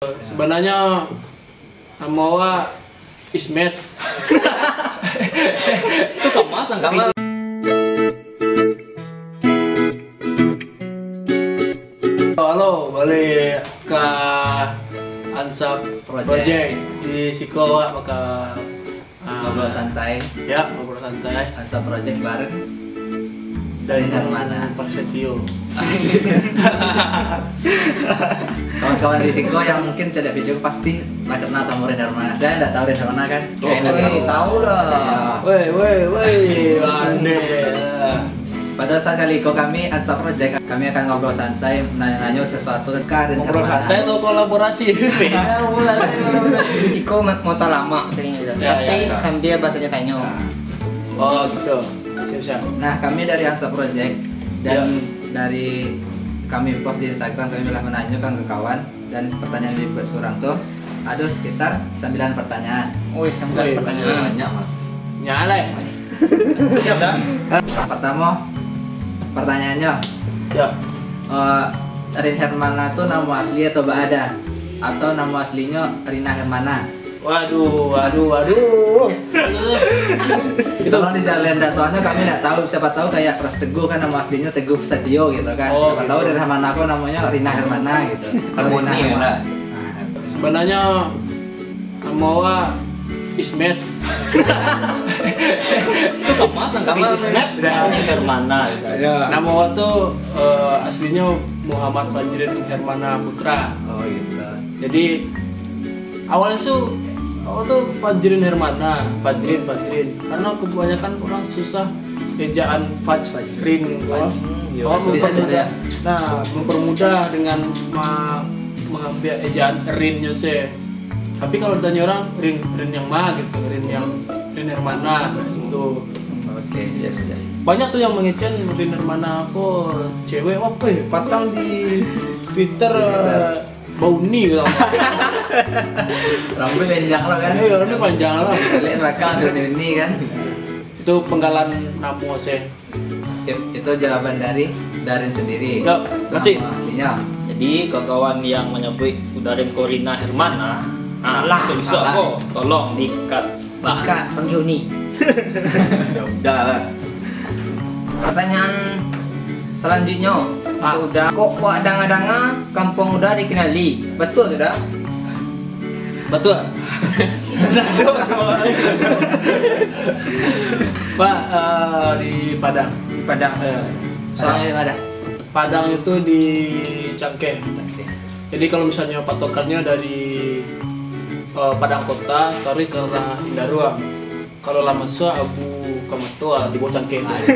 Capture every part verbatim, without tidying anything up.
Sabananyo namo awak Ismet. Itu kamar sangkama. Halo, balik ka Ansap Project. Project. Di siko awak bakal, ah, ngobrol santai. Ya, ngobrol santai. Ansap Project bareng Rin Hermana. Prasetyo. Asik. Kawan-kawan di siko yang mungkin caliak video pasti lah kenal samo Rin Hermana. Saya ndak tahu Rin Hermana kan? Oh, saya ndak tahu. Tahu lah. Ya. Woi, woi, woi, pandai. Pada saat kali iko kami Ansap Project, kami akan ngobrol santai, nanyo-nanyo sasuatu ka Rin Hermana. Ngobrol santai atau kolaborasi? Beda pula. Iko ma-, mota lama sering gitu. Ya, tapi ya, ya. Sambil bertanya-tanya. Nah. Oh, gitu. Siap, siap. Nah, kami dari Ansap Project dan, ya, dari kami post di Instagram, kami lah mananyokan ke kawan, dan pertanyaan di buat surang tu ado sekitar sambilan pertanyaan. Oi, sambilan pertanyaan. Wih, banyak, Mas. Nyo lah. Siap, dah? Pertamo, pertanyaannyo. Ya. Eh, Rin Hermana tu namo asli atau bak ada? Atau namo aslinyo Rina Hermana? Waduh, waduh, waduh. Tolong dijalin dah, soalnyo kami ndak tahu, siapa tahu kayak Pras Teguh kan nama aslinyo Teguh Satio gitu kan. Oh, siapa tahu gitu. Dari Hermana ko namonyo Rina Hermana gitu. Atau Rina Hermana. Harmoni lah. Nah. Sabananyo namo awak Ismet. Itu kamar sangkama Ismet. Dari Hermana gitu. Ya. Namo awak tu, eh, aslinyo Muhammad Fajrin Hermana Putra. Oh, gitu. Jadi, awalnyo tu, awak tu Fajrin Hermana, Fajrin, Fajrin. Karena kebanyakan orang susah ejaan Faj-, Fajrin, Faj. Faj. Hmm, iya. Awak, sedih mempermudah, ya. Nah, mempermudah dengan ma-, mengambil ejaan Rin-nyo se. Tapi kalau ditanya orang, Rin, Rin yang ma gitu, Rin yang, Rin Hermana, nah, gitu. Oke, siap, siap. Banyak tuh yang mengecen Rin Hermana, apa, cewek, apa, eh, patang di Twitter, di Twitter. Eh, Bauni bilang. Rambut panjang lah kan? Iya, rambut panjang lah. Lihat belakang tu, ni kan. Itu penggalan namo se. Sip, itu jawaban dari Darin sendiri. Ya, makasih. Namo aslinyo. Jadi, kawan-kawan yang manyabuik Darin ko Rina Hermana, ah, salah. Bisa-bisa ko, tolong di-cut. Lah. Kak, panggil Uni. Ya udah lah. Pertanyaan selanjutnyo, ah, udah. Kok wak danga-danga kampuang udah dikenali? Betul tu, Da? Betul. Pak, eh, di Padang. Di Padang. Eh, Padang, Padang. Padang itu di Cangkeh. Cangkeh. Jadi, kalau misalnya patokannya dari, eh, Padang Kota, taruh ke arah Indaruang. Kalau lah masuak Abu Kamato, ah, tibo Cangkeh tu. Ah, iya.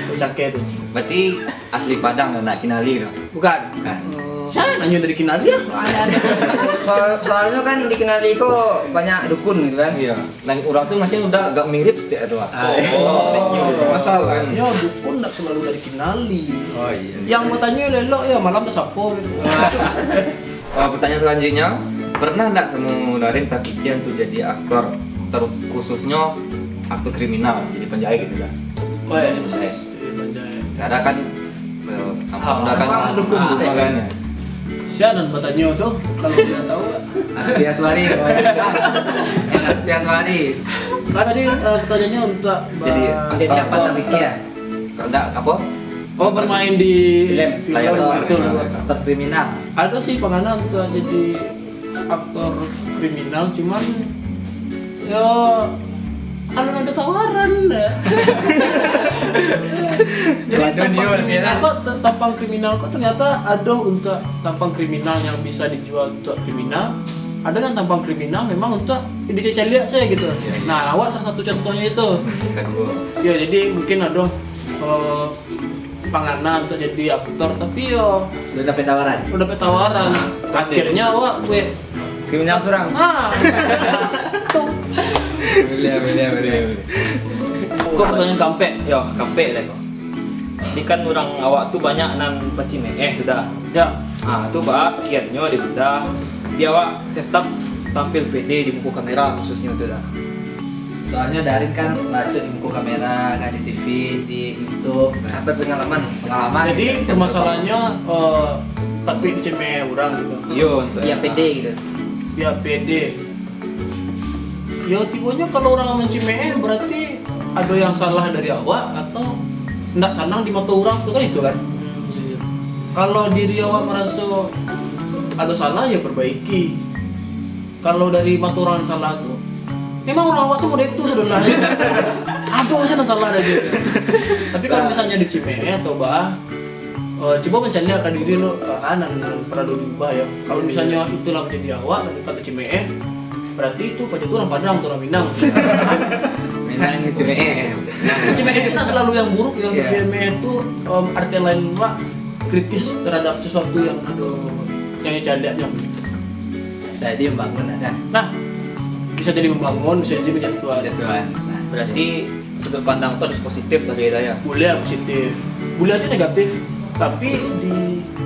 Tibo Cangkeh tu. Berarti asli Padang tu, nak dikenali tu? Bukan. Bukan. Sia nanyo dari dikenali, ah? Ada, ada. Soal, soalnya kan dikenali ko banyak dukun gitu kan. Iya. Nah, urang tu mungkin udah agak mirip setiap tu, ah. Ah, iya. Oh. Masalahnya dukun ndak selalu dari dikenali. Oh, iya. Yang mau tanya elok ya, malam tu siapa gitu. Oh, pertanyaan selanjutnya, pernah ndak samo Darin tapikia untuk jadi aktor, terus khususnya aktor kriminal, jadi penjahit gitu kan? Oh, iya. Penjahit. Jadi penjahit. Karena kan, eh, sama udah kan, ah, dukun juga kan. Sia nan batanyo tu, kalau udah tahu. Asfi Aswari, oh, iya. Asfi Aswari. Kan tadi, eh, pertanyaannya untuk jadi, ba-, jadi apa tapikia? Kalau ndak, apa? Oh, bermain di film. Film, film, betul. Aktor kriminal. Ada sih panganan tu jadi aktor kriminal, cuman, yo, kalau ada tawaran, dah. Jadi, waduh, tampang kriminal kok, tampang kriminal kok ternyata ada untuk tampang kriminal yang bisa dijual untuk kriminal. Ada kan tampang kriminal memang untuk dicari-cari lihat saya gitu. Iya, iya. Nah, awak salah satu contohnya itu. Kedua. Ya, jadi mungkin ada, eh, panganan untuk jadi aktor, tapi yo udah dapat tawaran. Udah dapat tawaran. Nah, akhirnya awak buat kriminal surang. Ah. Boleh, boleh, boleh, boleh. Kok pertanyaan kampek? Yo, kampek lah kok. Jadi kan urang awak tu banyak nan pacimeh, eh, sudah. Ya. Ah, tu bak akhirnyo di sudah. Di awak tetap tampil pede di muka kamera khususnya tu dah. Soalnya Darin kan bacot di muka kamera, kan di T V, di YouTube, kan. Ada pengalaman. Pengalaman. Jadi, gitu. Permasalahannya, eh, Tapi dicemeh urang gitu. Iyo, untuak Biar pede gitu. Biar pede. Yo, tibonyo kalau urang mancemeh, berarti ado yang salah dari awak atau ndak sanang di mato urang tu kan, itu kan. Hmm, iyo, iyo. Kalau diri awak maraso ado salah, ya perbaiki. Kalau dari mato urang salah tu, memang urang awak tu model tu sudah lah. Ado sajo nan salah dari tu. Tapi kalau misalnyo dicemeh atau bah, eh, cubo mancaliak ka diri lo, eh, ah, nan, nan paralu diubah yo. Kalau misalnyo itulah manjadi awak, nan tetap dicemeh, berarti itu pacak tu urang Padang atau urang Minang. Minang dicemeh. Cemeh itu lah selalu yang buruk yo. Iya. Cemeh itu, em, arti lain, Pak, kritis terhadap sesuatu yang ado, yang dicaliaknyo. Bisa jadi membangun ada. Nah, bisa jadi membangun, bisa jadi menjatuhkan. Jatuhan. Nah, Berarti sudut pandang tu harus positif tadi, Daya. Boleh lah positif. Boleh aja negatif. Tapi di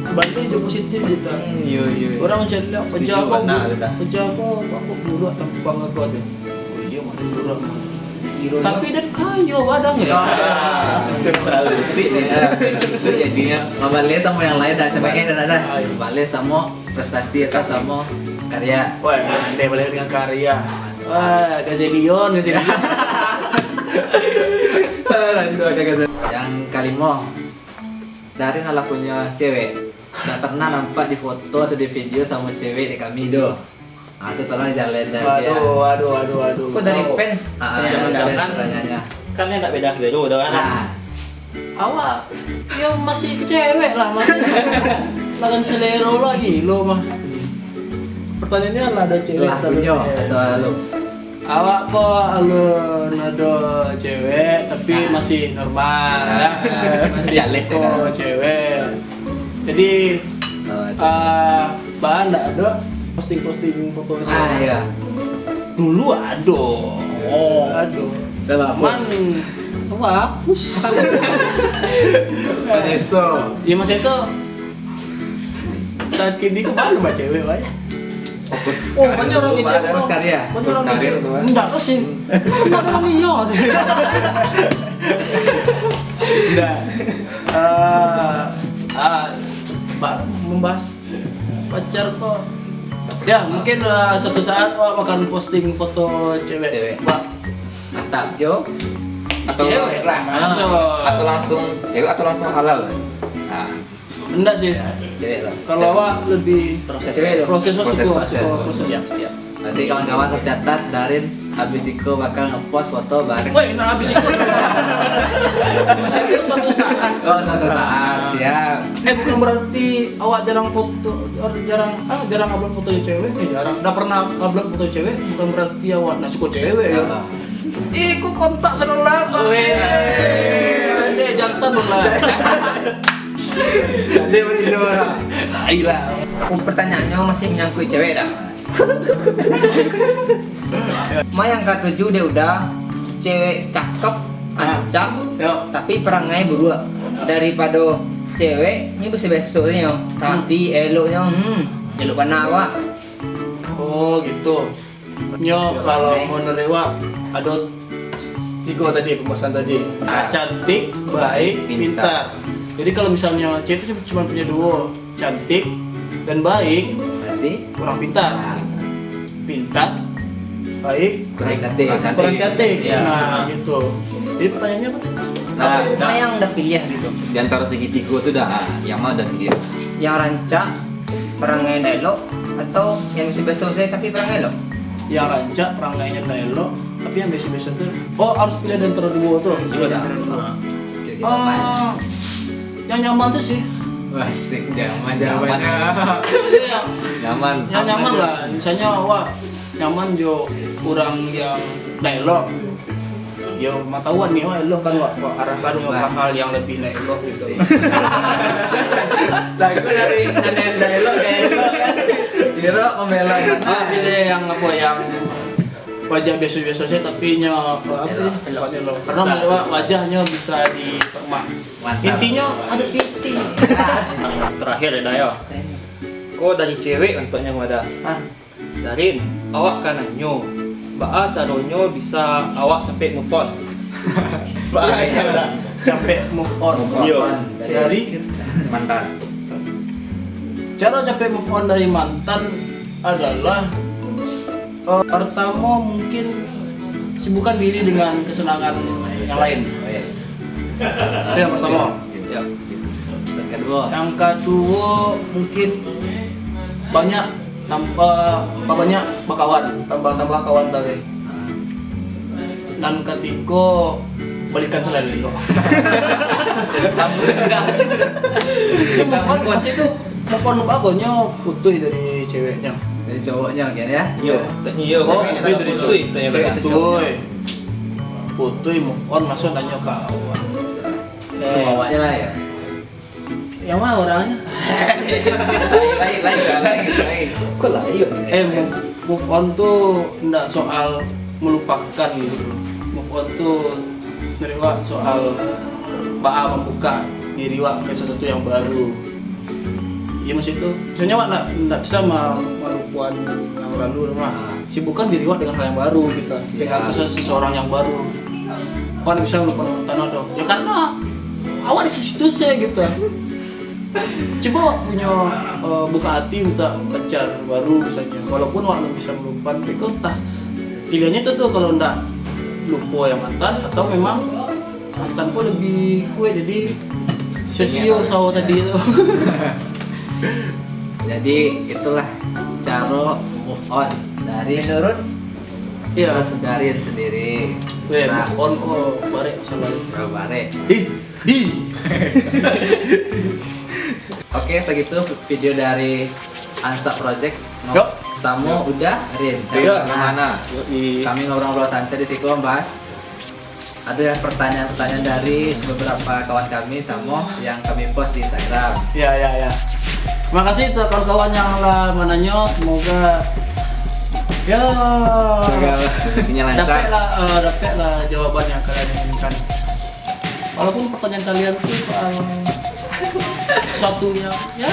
balik je positif je, tak? Hmm, iyo, iyo, iyo. Orang cari lah, Setuju, kerja apa, benar, bu-, benar. kerja apa, apa, apa, buruak tampang apa aja. Oh, iya, mana buruak, mana? Tapi dia kaya badan ya. Ah, itu terlalu detik ni. Itu jadinya. Mabaleh samo yang lain dah, cemeh dah, dah. Ah, iya. Mabaleh samo prestasi atau samo karya. Wah, dia boleh dengan karya. Wah, gaji lion, gaji lion. Yang kalimo, Darin alah punyo cewek. Tak pernah nampak di foto atau di video samo cewek di kami doh. Ah, tu tolong dijalin dari dia. Waduh, waduh, waduh, waduh. Kok dari fans? Ah, dari fans pertanyaannya. Kan dia nak beda selera dah kan? Ah. Awak, yo masih ke cewek lah, masih. Lah ganti selera lagi, lo mah. Pertanyaannya lah, ada cewek Lah atau punyo, cewek? Atau alun? Awak ko alun ado cewek, tapi Ah. masih normal, Ah. ya. Masih Jaleh suko sekarang. cewek. Jadi, Oh, itu. ah, Bah, ndak ado posting-posting foto itu. Ah, iya. Dulu ado. Oh. Ado. Dah lah, Cuman, hapus. wah, hapus. Paneso. Ya, masa itu, saat kini ke mana, Bah, cewek, Bah? Fokus Oh, karir banyak orang dulu, ngecek, Bah, fokus bro. karir. Banyak Fokus orang karir ngecek. tu, Bah. Ndak tahu sih. Ndak ada orang lihat. Ndak. Ah, ah, Bah, membahas pacar ko. Ya, mungkin, eh, suatu saat awak akan posting foto cewek. Cewek. Wah. Mantap. Jo. Atau Cewek lah, Ah, masuk. atau langsung cewek atau langsung halal? Nah. Enggak sih. Ya, cewek lah. Kalau Cewek. awak lebih Proses. Cewek dong. proses, Proses, suka, proses. suka, proses. Siap, siap. Berarti kawan-kawan tercatat, Darin habis iko bakal ngepost foto bareng. Woi, nah habis iko. Habis iko suatu saat. Oh, suatu saat, siap. Eh, bukan berarti awak jarang foto, jarang, ah, jarang upload foto cewek. Eh, jarang. Nggak pernah upload foto cewek, bukan berarti awak nggak suka cewek, ya. Apa? Ih, kok kontak selalu lah, Pak? Weh. Eh, deh, jantan dong lah. Dia berindo lah. Tai lah. Oh, pertanyaannyo masih nyangkuik cewek dah. Ma yang katuju dek Uda, cewek cakep, Ah. rancak, Yo. tapi parangai buruak. Daripado cewek ni biaso-biaso sajo, tapi eloknyo, hmm, elok bana awak. Oh, gitu. Nyo, kalau menurut awak, ado tigo tadi pembahasan tadi. Ah, cantik, baik, Pintar. pintar. Jadi kalau misalnya cewek itu cuma punya duo, cantik dan baik, Berarti? kurang pintar. Ah. Pintar, baik, Kurang cantik. kurang cantik. Ya. Nah, gitu. Jadi pertanyaannya apa tadi? Nah, Ma yang Uda pilih gitu. Di antara segitigo tu dah, yang mana Uda pilih? Yang rancak, parangai ndak elok, atau yang biaso-biaso sajo tapi parangai elok? Yang rancak, parangainya ndak elok, tapi yang biaso-biaso tu, oh, harus pilih di antara duo tu. Iya, Pilih di dah. antara duo. Ah. Oke, kita Ah, main. yang nyaman tu sih. Wah, asik, nyaman Nyaman. jawabannya. Iya. Nyaman. Yang Aman nyaman aja. lah. Misalnya awak nyaman jo urang yang ndak elok. Yo, ma tahu ni, wah, elok kan, wah, wah, arahkan Wah. hal-hal yang lebih ndak elok gitu. Lagu dari ndak elok, ndak elok, ndak elok kan? Kira membela. Ah, pilih yang apa, yang wajah biasa-biasa saja, tapi nya, apa, Elok. elok, elok. Karena Sa-, wajah, sa-, wajahnya bisa dipermak. Mantap. Intinya ada titik. Terakhir ya, Dayo. Kau dari cewek untuknya, Mada. Ah. Darin, awak ka nanyo, baa caronyo bisa awak capek move on? Baa Iya, iya. caronyo? Capek move on. Move on. Iyo. Dari Mantan. Cara capek move on dari mantan adalah, eh, pertama mungkin sibukkan diri dengan kesenangan yang lain. Yes. Itu yang pertama. Ya. Yang kedua. Yang kedua mungkin banyak tambah banyak berkawan, tambah-tambah kawan tadi. Nan katigo balikan selalu elok. Sambung dah. Move on masih tu move on apa agonyo putus dari ceweknya. Dari cowoknya kan ya? Yo, iyo, Oh, cewek putus dari putus, cowok. Tanya Cewek balik. itu. Putus. Putus move on masuk nanya kawan. Cuma awaknya lah ya. Yang mana orangnya? Lain, lain, lain, lain. Kok lain? Eh, move, move on tu ndak soal melupakan gitu. Move on tu meriwak soal baa membuka diri wak ke sesuatu yang baru. Iya, maksud tu, misalnya wak ndak ndak bisa ma- melupakan yang lalu mah. Sibukkan diri wak dengan hal yang baru gitu, dengan Siap. sese- seseorang yang baru. Wak ndak bisa melupakan mantan tu. Ya karena awak di situ sih gitu. Coba wak punya eh, buka hati untuk pacar baru misalnya. Walaupun wak ndak bisa melupakan, tapi kau tah pilihannya tu tuh kalau ndak lupa yang mantan atau memang mantan pun lebih kuat jadi sio-sio usaha tadi tu. Jadi itulah cara move on dari Menurut Iya. Darin sendiri. Weh, Nah, move on kok barek masalah. Bro, barek. Ih, ih. Oke, segitu video dari Ansap Project. Yo. Samo Udarin. Iya. Mana? Yoi. Kami ngobrol-ngobrol santai di situ, membahas ada pertanyaan-pertanyaan dari beberapa kawan kami samo yang kami post di Instagram. Ya, ya, ya. Terima kasih untuk kawan-kawan yang lah menanyo. Semoga ya Intinya lancar. dapatlah eh, dapatlah jawaban yang kalian inginkan. Walaupun pertanyaan kalian tuh soal sesuatu yang ya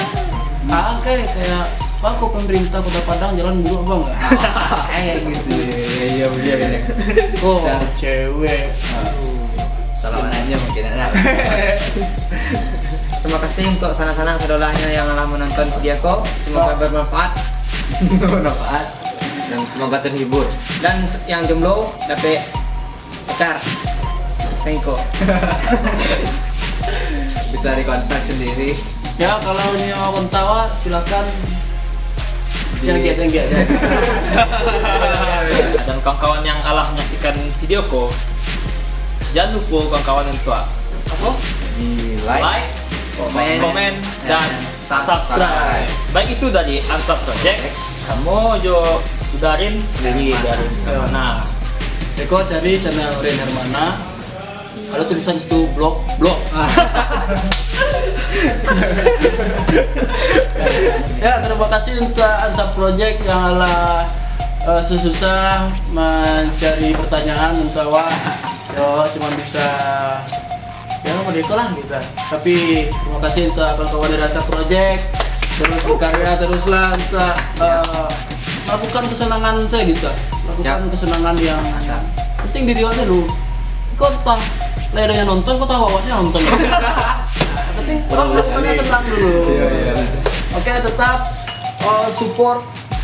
oke kayak apa kok pemerintah Kota Padang jalan buruk bang? Kayak gitu. Iya, iya, iya. Oh cewek. Salah nanya mungkin ada. Terima kasih untuk sanak-sanak sadolahnyo yang lah menonton video ko. Semoga bermanfaat Bermanfaat. Dan semoga terhibur. Dan yang jomblo dapek pacar. Thank you. Bisa dikontak sendiri. Ya kalau nio kontak wak silakan. Yang giat, yang giat. Dan kawan-kawan yang alah menyaksikan video ko, jangan lupa kawan-kawan untuk Apa? di Like, like, komen, komen, dan subscribe. Subscribe. Baik itu dari Ansap Project, samo jo Udarin sendiri Hermana. Dari Hermana. Eko cari channel Rin Hermana. Ada tulisan situ blog blog. Ya terima kasih untuk Ansap Project yang alah eh, sesusah mencari pertanyaan untuk awak. Ya cuma bisa ya begitu lah gitu. Tapi terima kasih untuk kawan-kawan dari Ansap Project. Terus berkarya teruslah untuk eh, melakukan kesenangan saya gitu. Melakukan kesenangan yang penting diri awak dulu. Kau tah lah ada yang nonton, kau tahu awaknya nonton. Yang penting orang melakukannya senang dulu. Oke tetap eh, support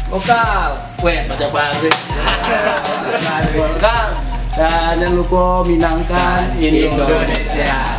lokal. Weh baca balik. Lokal. Dan jangan lupa menangkan Indonesia.